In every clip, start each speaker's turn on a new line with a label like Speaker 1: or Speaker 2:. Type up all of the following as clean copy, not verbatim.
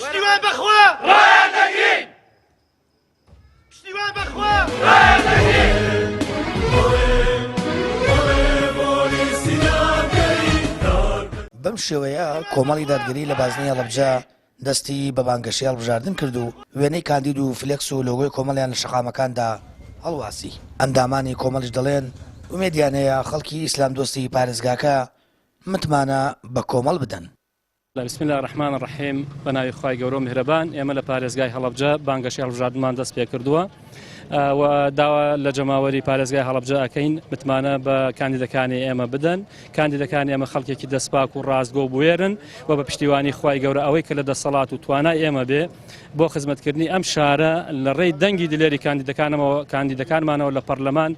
Speaker 1: پشتیوان بەخوا ڕایان دەگرین پشتیوان بەخوا ڕایان دەگرین.
Speaker 2: بەم شێوەیە کۆمەڵی دادگەری لە بازنەی هەڵەبجە دەستی بە بانگەشەی هەڵبژاردن کرد و وێنەی کاندید و فلێکس و لۆگۆی کۆمەڵیان لە شەقامەکاندا هەڵواسی. ئەندامانی کۆمەڵیش دەڵێن، ئومێدیان هەیە خەڵکی ئیسلامدۆستی پارێزگاکە متمانە بە کۆمەڵ بدەن.
Speaker 3: بسم اللە الرحمن الرحیم بە ناوی خوای گەورە و میهرەبان ئێمە لە پارێزگای هەڵەبجە بانگەشەی هەڵبژاردنمان دەست پێ کردووە و داوا لە جەماوەری پارێزگای هەڵەبجە ئەکەین متمانە بە کاندیدەکانی ئێمە بدەن کاندیدەکانی ئێمە خەڵکێکی دەستپاک و ڕاستگۆ و بوێرن و بە پشتیوانی خوای گەورە ئەوەی کە لە دەسەڵات و توانای ئێمە بێ بۆ خزمەتکردنی ئەم شارە لە ڕێی دەنگی دلێری کاندیدەکانمەوە کاندیدەکانمانەوە لە پەرلەمان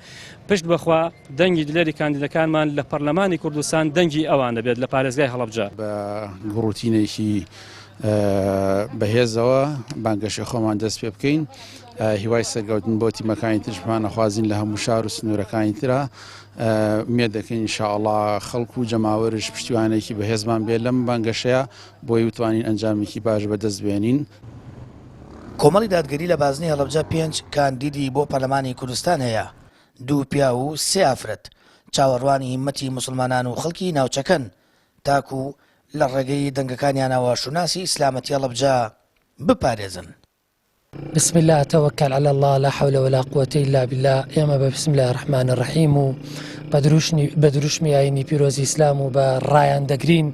Speaker 3: پشت بەخوا دەنگی دلێری کاندیدەکانمان لە پەرلەمانی کوردستان دەنگی ئەوان دەبێت لە پارێزگای هەڵەبجە.
Speaker 4: بە گوڕوتینێکی بەهێزەوە بانگەشەی خۆمان دەست پێ بکەین هیوای سەرکەوتن بۆ تیمەکانی ترشمان ئەخوازین لە هەموو شار و سنوورەکانی ترا ئومێد دەکەین ان شاء اللە خەڵک و جەماوەرش پشتیوانێکی بەهێزمان بێت لەم بانگەشەیە بۆی بتوانین ئەنجامێکی باش بەدەست بێنین.
Speaker 2: کۆمەڵی دادگەری لە بازنەی هەڵەبجە پێنج کاندیدی بۆ پەرلەمانی کوردستان هەیە، دوو پیاو و سێ ئافرەت، چاوەڕوانی هیممەتی موسڵمانان و خەڵکی ناوچەکەن تاکو لە ڕێگەی دەنگەکانیانەوە شوناسی ئیسلامەتی هەڵەبجە بپارێزن.
Speaker 5: بسم اللە توکل علی اللە لا حول ولا قوة الا باللە ئێمە بە بسم اللە الرحمن الرحیم و بە دروشمی بە دروشمی ئاینی پیرۆزی ئیسلام و بە ڕایان دەگرین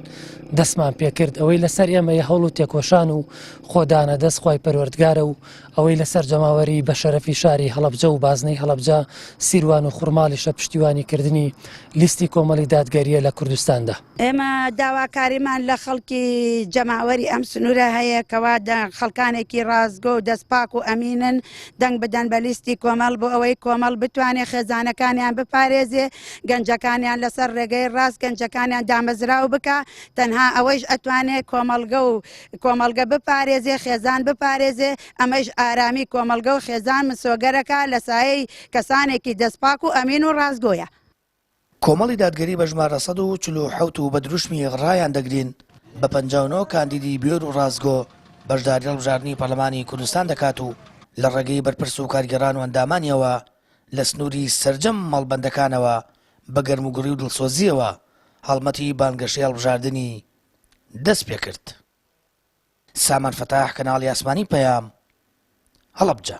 Speaker 5: دەستمان پێکرد ئەوەی لەسەر ئێمە یە هەوڵ و تێکۆشان و خۆدانە دەست خوای پەروەردگارە و ئەوەی لەسەر جەماوەری بە شەرەفی شاری هەڵەبجە و بازنەی هەڵەبجە سیروان و خورماڵیشە پشتیوانی کردنی لیستی کۆمەڵی دادگەریە لە کوردستاندا.
Speaker 6: ئێمە داواکاریمان لە خەڵکی جەماوەری ئەم سنوورە هەیە کەوا خەڵکانێکی ڕاستگۆ و دەستپاک و ئەمینن دەنگ بدەن بە لیستی کۆمەڵ بۆ ئەوەی کۆمەڵ بتوانێت خێزانەکانیان بپارێزێ گەنجەکانیان لەسەر ڕێگەی ڕاست گەنجەکانیان دامەزراو بکە تەنها ئەوەیش ئەتوانێت کۆمەڵگە و کۆمەڵگە بپارێزێ خێزان بپارێزێ ئەمەیش ئارامی کۆمەڵگە و خێزان مسۆگەرەکە لە سایەی کەسانێکی دەستپاک و ئەمین و ڕاستگۆیە.
Speaker 2: کۆمەڵی دادگەری بە ژمارە 147 و بە دروشمی ڕایان دەگرین بە 59 کاندیدی بوێر و ڕاستگۆ بەشداری هەڵبژاردنی پەرلەمانی کوردستان دەکات و لە ڕێگەی بەرپرس و کارگێڕان و ئەندامانیەوە لە سنووری سەرجەم مەڵبەندەکانەوە بە گەرموگوڕی و دڵسۆزییەوە هەڵمەتی بانگەشەی هەڵبژاردنی دەستپێکرد. سامان فەتاح، کەناڵی ئاسمانی پەیام، هەڵەبجە.